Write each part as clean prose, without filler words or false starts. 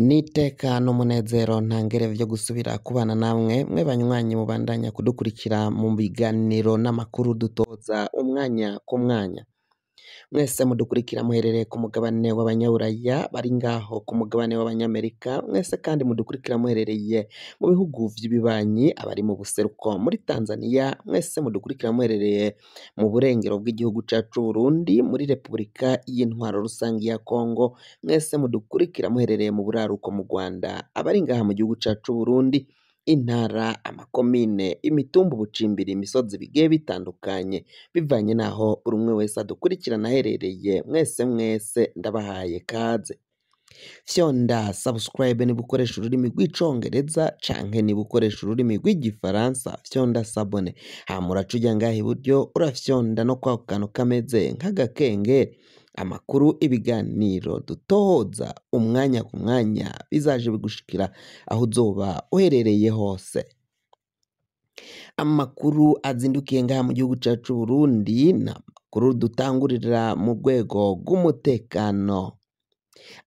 N'iteka n'umunezero ntangere vyo gusubira kubana namwe mwe banywanyi mubandanya kudukurikira mu biganiro n'amakuru dutoza umwanya ku mwanya. Mwese mudukurikira muherereye ku mugabane w'abanyaburaya bari ngaho ku mugabane w'abanyamerika, mwese kandi mudukurikira muherereye mu bihugu vy'ibibanyi, abari mu buseruko muri Tanzania, mwese mudukurikira muherereye mu burengero bw'igihugu cacu c'Uburundi, muri Repubulika y'Intwaro Rusangi ya Kongo, mwese mudukurikira muherereye mu buraruko mu Rwanda, abari ngaha mu gihugu cacu c'Uburundi, intara, amakomine, imitumba, ubucimbiri, imisozi bigiye bitandukanye, bivanye n'aho buri umwe wese adukurikirana aherereye, mwese mwese ndabahaye kaze. Fyonda subscribe niba ukoresha ururimi rw'icongereza canke niba ukoresha ururimi rw'igifaransa fyonda sabone, hama uraca uja ngaha iburyo urafyonda no kwako kantu kameze nk'agakengeri. Amakuru, ibiganiro dutoza umwanya ku mwanya bizaje bigushikira aho uzoba uherereye hose. Amakuru azindukiye ngaha mu gihugu cacu c'Uburundi ni amakuru dutangurira mu rwego rw'umutekano.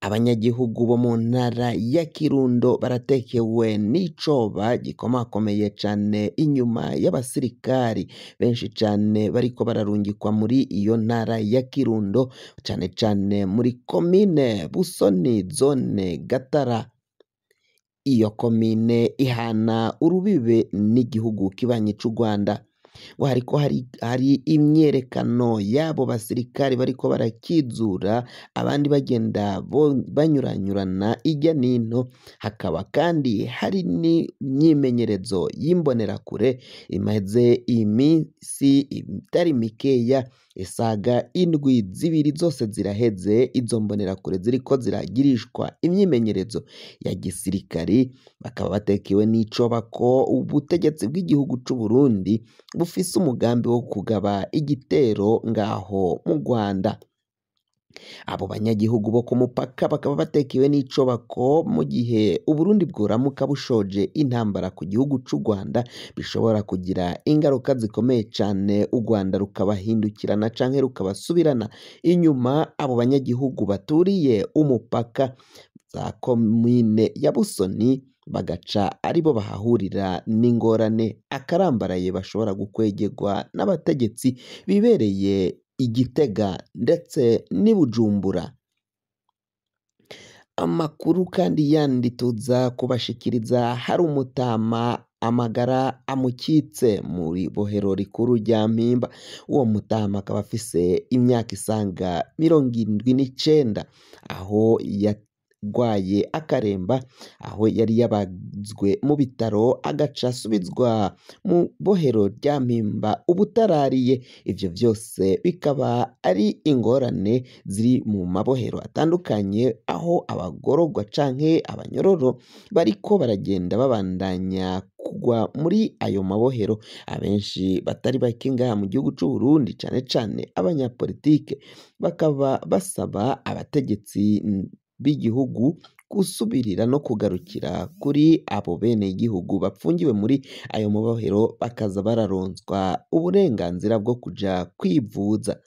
Abanyagihugu bo mu ntara ya Kirundo baratekewe n'icoba gikomakomeye cane inyuma y'abasirikari benshi cane bariko bararungikwa muri iyo ntara ya Kirundo, cane cane muri komine Busoni zone Gatara. Iyo komine ihana urubibe n'igihugu kibanyi c'u Rwanda. Ngo hariko hari imyerekano y'abo basirikari bariko barakizura, abandi bagenda banyuranyurana irya nino, hakaba kandi hari n'imyimenyerezo y'imbonerakure imaze imisi itari mikeya isaga indwi zibiri zose ziraheze, izo mbonerakure ziriko ziragirishwa imyimenyerezo ya gisirikari, bakaba batekewe n'icoba ko ubutegetsi bw'igihugu c'Uburundi bufise umugambi wo kugaba igitero ngaho mu Rwanda. Abo banyagihugu bo ku mupaka bakaba batekewe n'icoba ko mu gihe Uburundi bworamuka bushoje intambara ku gihugu c'u Rwanda bishobora kugira ingaruka zikomeye cane, u Rwanda rukabahindukirana canke rukabasubirana inyuma. Abo banyagihugu baturiye umupaka za komine ya Busoni bagaca aribo bahahurira n'ingorane akarambaraye bashobora gukwegerwa n'abategetsi bibereye i Gitega ndetse n'i Bujumbura. Amakuru kandi yandi tuza kubashikiriza, hari umutama amagara amukitse muri bohero rikuru rya Mpimba. Uwo mutama akaba afise imyaka isaga 79, aho yarwaye akaremba, aho yari yabazwe mu bitaro agaca asubizwa mu bohero rya Mpimba ubutarariye. Ivyo vyose bikaba ari ingorane ziri mu mabohero atandukanye, aho abagororwa canke abanyororo bariko baragenda babandanya kugwa muri ayo mabohero. Abenshi batari bake ngaha mu gihugu c'Uburundi, cane cane abanyapolitike, bakaba basaba abategetsi b'igihugu gusubirira no kugarukira kuri abo benegihugu bapfungiwe muri ayo mabohero, bakaza bararonswa uburenganzira bwo kuja kwivuza.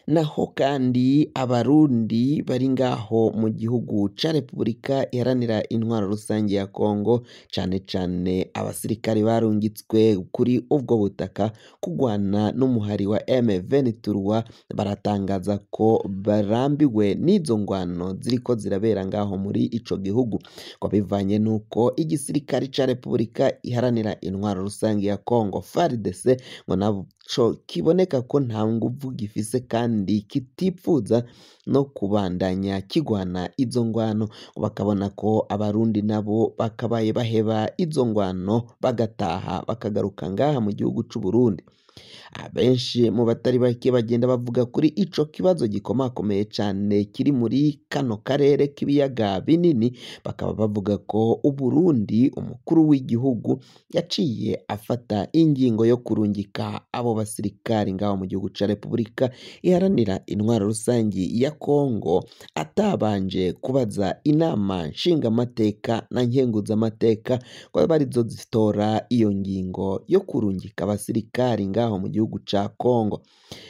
Naho kandi abarundi bari ngaho mu gihugu ca Repubulika Iharanira Intwaro Rusangi ya Kongo, cane cane abasirikari barungitswe kuri ubwo butaka kugwana n'umuhari wa M23, baratangaza ko barambiwe n'izo ngwano ziriko zirabera ngaho muri ico gihugu, ngo bivanye n'uko igisirikari ca Repubulika Iharanira Intwaro Rusangi ya Kongo FARDC ngo naco kiboneka ko nta nguvu gifise kandi kitipfuza no kubandanya kigwana izo ngwano. Bakabona ko abarundi nabo bakabaye baheba izo ngwano bagataha bakagaruka ngaha mu gihugu c'Uburundi. Abenshi mu batari bake bagenda bavuga kuri ico kibazo gikomakomeye cane kiri muri kano karere k'ibiyaga binini, bakaba bavuga ko Uburundi umukuru w'igihugu yaciye afata ingingo yo kurungika abo basirikari ngaho mu gihugu ca Repubulika Iharanira Intwaro Rusangi ya Kongo atabanje kubaza inama nshingamateka na nkenguzamateka ko arizo zitora iyo ngingo yo kurungika abasirikari ngaho. ngaho mu gihugu ca Kongo.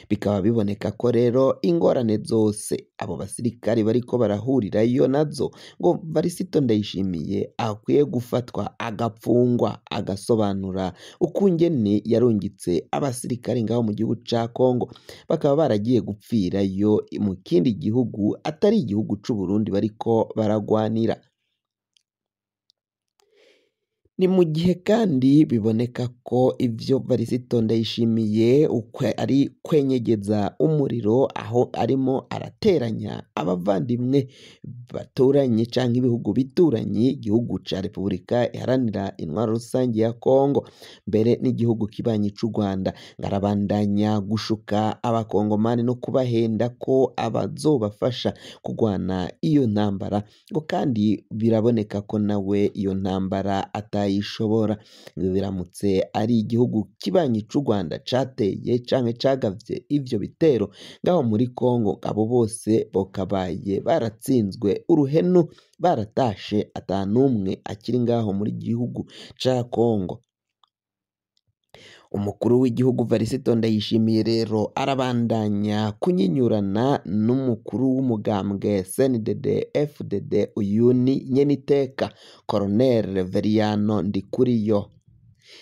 Bikaba biboneka ko rero ingorane zose abo basirikare bariko barahurirayo nazo, ngo Varisito Ndayishimiye akwiye gufatwa agapfungwa, agasobanura ukungene yarungitse abasirikare ngaho mu gihugu ca Kongo, bakaba baragiye gupfirayo mu kindi gihugu atari igihugu c'Uburundi bariko baragwanira. Ni mu gihe kandi biboneka ko ivyo Varisito Ndayishimiye ari kwenyegeza umuriro, aho arimo arateranya abavandimwe baturanye canke ibihugu bituranye, igihugu ca Repubulika Iharanira Intwaro Rusangi ya Kongo mbere n'igihugu kibanyi c'u Rwanda. Ngarabandanya gushuka abakongomani no kubahenda ko abazobafasha kugwana iyo ntambara, ngo kandi biraboneka ko nawe iyo ntambara atayishobora. Ngo biramutse ari igihugu kibanyi c'u Rwanda cateye canke cagavye ivyo bitero ngaho muri Kongo, abo bose bokabaye baratsinzwe uruhenu, baratashe ata n'umwe akiri ngaho muri gihugu ca Kongo. Umukuru w'igihugu Varisito Ndayishimiye rero arabandanya kunyinyurana n'umukuru w'umugambwe CNDD FDD, uyu ni nyeniteka Colonel Reveriyano Ndikuriyo.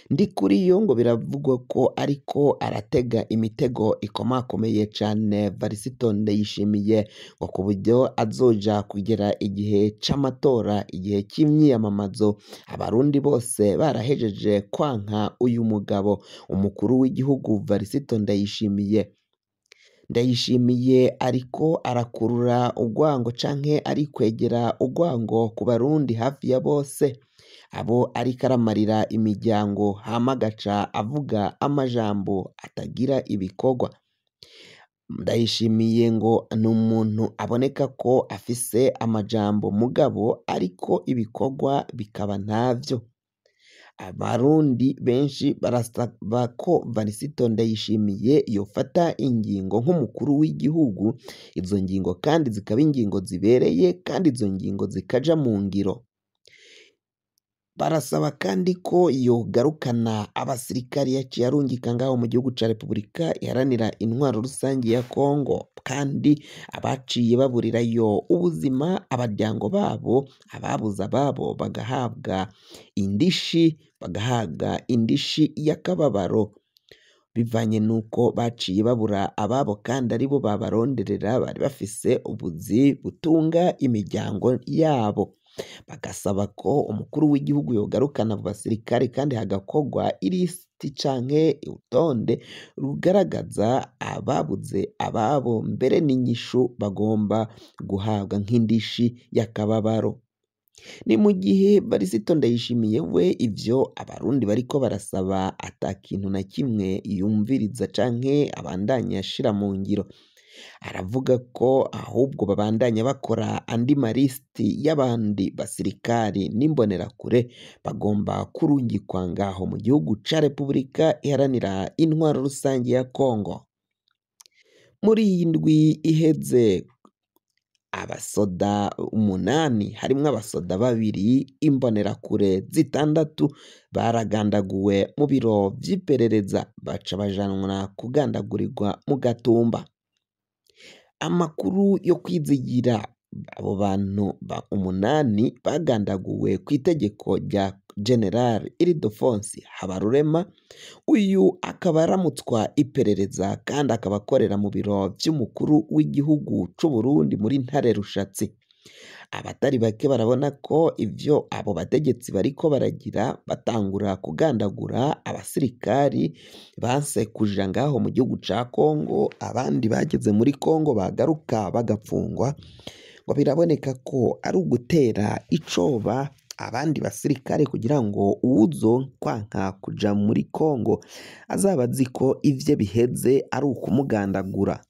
Ndikuriyo ngo biravugwa ko ariko aratega imitego ikomakomeye cane Varisito Ndayishimiye, ngo ku buryo azoja kugera igihe c'amatora, igihe c'imyiyamamazo, abarundi bose barahejeje kwanka uyu mugabo umukuru w'igihugu Varisito Ndayishimiye. Ndayishimiye ariko arakurura urwango canke ari kwegera urwango ku barundi hafi ya bose, abo ariko aramarira imiryango, hama agaca avuga amajambo atagira ibikorwa. Ndayishimiye ngo ni umuntu aboneka ko afise amajambo mugabo ariko ibikorwa bikaba ntavyo. Abarundi benshi barasaba ko Varisito Ndayishimiye yofata ingingo nk'umukuru w'igihugu, izo ngingo kandi zikaba ingingo zibereye kandi izo ngingo zikaja mu ngiro. Barasaba kandi ko yogarukana abasirikari yaciye arungika ngaho mu gihugu ca Repubulika Iharanira Intwaro Rusangi ya Kongo, kandi abaciye baburirayo ubuzima, abaryango babo, ababuze ababo bagahabwa indishi, bagahabwa indishi y'akababaro bivanye nuko baciye babura ababo kandi aribo babaronderera, bari bafise ubuzi butunga imiryango yabo. Bagasaba ko umukuru w'igihugu yogarukana abo basirikare kandi hagakorwa ilisiti canke urutonde rugaragaza ababuze ababo mbere n'inyishu bagomba guhabwa nk'indishi y'akababaro. Ni mu gihe Varisito Ndayishimiye we ivyo abarundi bariko barasaba ata kintu na kimwe yumviriza canke abandanya ashira mu ngiro. Aravuga ko ahubwo babandanya bakora andi malisiti y'abandi basirikari n'imbonerakure bagomba kurungikwa ngaho mu gihugu ca Repubulika Iharanira Intwaro Rusangi ya Kongo. Muri iyi ndwi iheze abasoda 8 harimwo abasoda 2 imbonerakure 6 baragandaguwe mu biro vy'iperereza, baca bajanwa kugandagurirwa mu Gatumba. Amakuru yo kwizigira abo bantu 8 bagandaguwe kw'itegeko rya General Ildefonsi Habarurema, uyu akaba aramutswa iperereza kandi akaba akorera mu biro vy'umukuru w'igihugu c'Uburundi muri Ntare Rushatsi. Abatari bake barabona ko ivyo abo bategetsi bariko baragira batangura kugandagura abasirikari banse kuja ngaho mu gihugu ca Kongo, abandi bageze muri Kongo bagaruka bagapfungwa, ngo biraboneka ko ari ugutera icoba abandi basirikare kugira ngo uwuzo kwanka kuja muri Kongo azaba azi ko ivye biheze ari ukumugandagura.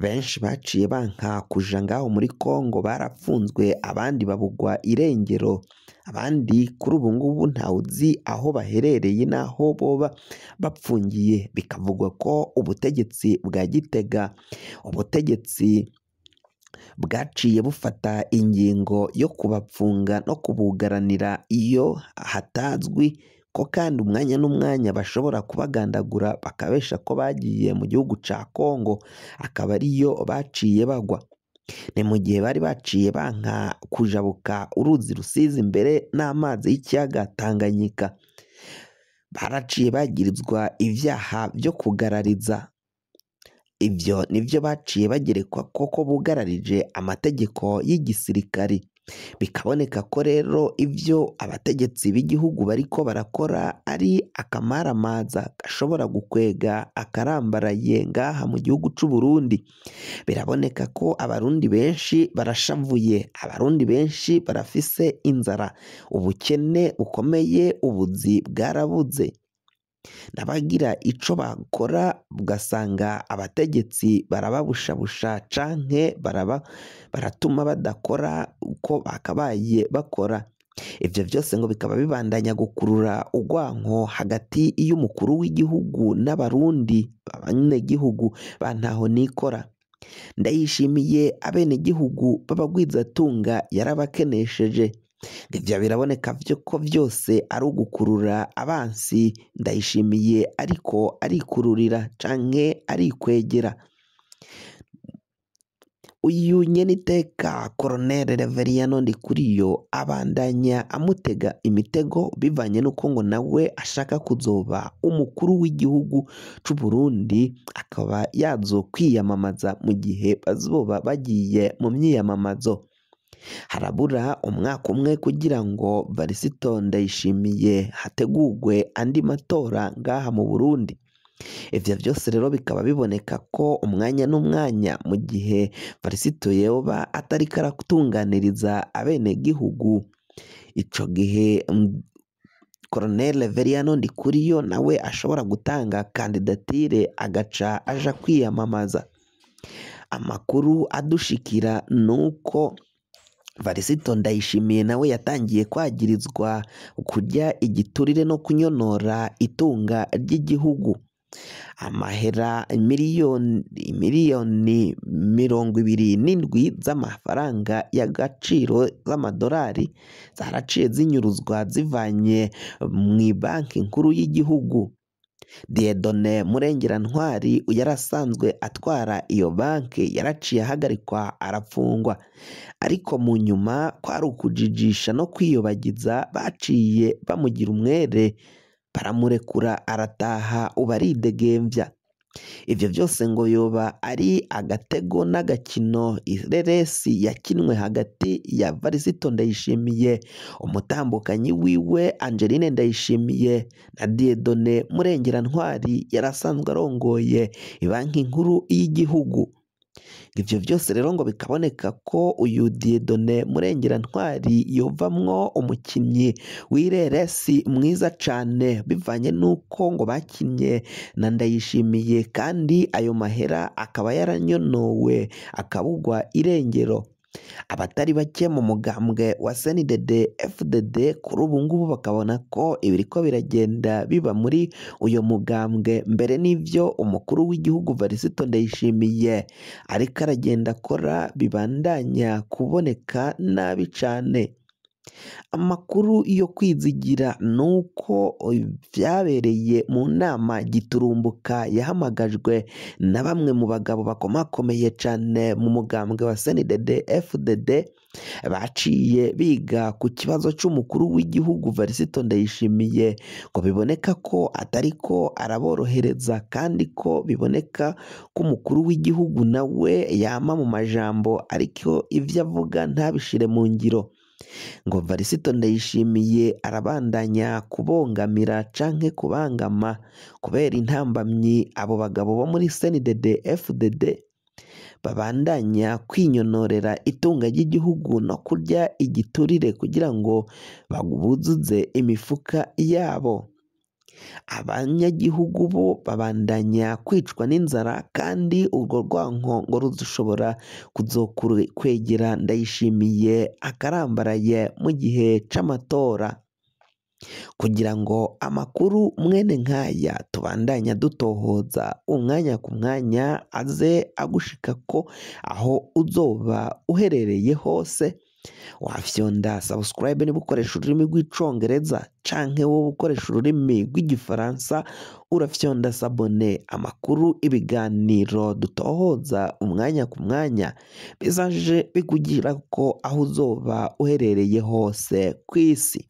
Benshi baciye banka kuja ngaho muri Kongo barapfunzwe, abandi babugwa irengero, abandi kuri ubu ngubu ntawuzi aho baherereye n'aho boba bapfungiye. Bikavugwa ko ubutegetsi bwa Gitega, ubutegetsi bwaciye bufata ingingo yo kubapfunga no kubugaranira iyo hatazwi ko kandi umwanya n'umwanya bashobora kubagandagura bakabesha ko bagiye mu gihugu ca Kongo, akaba ariyo baciye bagwa. Ni mu gihe bari baciye banka kujabuka uruzi Rusizi imbere n'amazi y'ikiyaga Tanganyika. Baraciye bagirizwa ivyaha vyo kugarariza. Ivyo nivyo baciye bagerekwa koko bugararije amategeko y'igisirikari. Bikaboneka ko rero ivyo abategetsi b'igihugu bariko barakora ari akamaramaza gashobora gukwega akarambaraye ngaha mu gihugu c'u Burundi. Biraboneka ko abarundi benshi barashavuye, abarundi benshi barafise inzara, ubukene bukomeye, ubuzi bwarabuze. N'abagira ico bakora ugasanga abategetsi barababushabusha canke baratuma badakora uko bakabaye bakora. Ivyo vyose ngo bikaba bibandanya gukurura urwanko hagati y'umukuru w'igihugu n'abarundi, abanyagihugu ba ntaho nikora. Ndayishimiye abenegihugu b'abagwizatunga yarabakenesheje. Ivyo biraboneka vyo ko vyose ari ugukurura abansi. Ndayishimiye ariko arikururira canke arikwegera. Uyu nyeniteka Colonel Reveriyano Ndikuriyo abandanya amutega imitego bivanye n'uko ngo nawe ashaka kuzoba umukuru w'igihugu c'u Burundi, akaba yazokwiyamamaza mu gihe bazoba bagiye mu myiyamamazo. Harabura umwaka umwe kugira ngo Varisito Ndayishimiye hategurwe andi matora ngaha mu Burundi. Ivyo vyose rero bikaba biboneka ko umwanya n'umwanya mu gihe Varisito yoba atariko aratunganiriza abenegihugu, ico gihe Colonel Reveriyano Ndikuriyo nawe ashobora gutanga kandidatire agaca aja kwiyamamaza. Amakuru adushikira nuko Varisito Ndayishimiye nawe yatangiye kwagirizwa kurya igiturire no kunyonora itunga ry'igihugu. Amahera miliyoni 27 z'amafaranga y'agaciro z'amadolari zaraciye zinyuruzwa zivanye mw'ibanki nkuru y'igihugu. Dieudonne Murengerantwari yarasanzwe atwara iyo banki yaraciye ahagarikwa arafungwa, ariko mu nyuma kwari ukujijisha no kwiyobagiza baciye bamugira umwere baramurekura arataha ubu aridegemvya. Ivyo vyose ngo yoba ari agatego n'agakino ireresi yakinwe hagati ya Varisito Ndayishimiye, umutambukanyi wiwe Angeline Ndayishimiye na Dieudonne Murengerantwari yarasanzwe arongoye ibanki nkuru y'igihugu. Ivyo vyose rero ngo bikaboneka ko uyu Dieudonne Murengerantwari yovamwo umukinyi w'ireresi mwiza cane bivanye n'uko ngo bakinye na Ndayishimiye, kandi ayo mahera akaba yaranyonowe akabugwa irengero. Abatari bake mu mugambwe wa CNDD FDD kuri ubu ngubu bakabona ko ibiriko biragenda biba muri uyo mugambwe mbere n'ivyo umukuru w'igihugu Varisito Ndayishimiye ariko aragenda akora bibandanya kuboneka nabi cane. Amakuru yo kwizigira nuko vyabereye mu nama giturumbuka yahamagajwe na bamwe mu bagabo bakomakomeye cane mu mugambwe wa CNDD FDD, baciye biga ku kibazo c'umukuru w'igihugu Varisito Ndayishimiye, ngo biboneka ko atariko araborohereza kandi ko biboneka ko umukuru w'igihugu nawe yama mu majambo ariko ivyo avuga ntabishire mu ngiro. Ngo Varisito Ndayishimiye arabandanya kubongamira canke kubangama kubera intambamyi abo bagabo bo muri CNDD FDD babandanya kwinyonorera itunga ry'igihugu no kurya igiturire kugira ngo babuzuze imifuka yabo. Abanyagihugu bo babandanya kwicwa n'inzara kandi urwo rwanko ngo rushobora kuzokwegera Ndayishimiye akarambaraye mu gihe c'amatora. Kugira ngo amakuru mwene nkaya tubandanya dutohoza umwanya ku mwanya aze agushika ko aho uzoba uherereye hose, Wafyonda subscribe niba ukoresha ururimi rw'icongereza canke wowe ukoresha ururimi rw'igifaransa urafyonda s'abonner. Amakuru, ibiganiro dutohoza umwanya ku mwanya bizaje bikugirako aho uzoba uherereye hose kw'isi.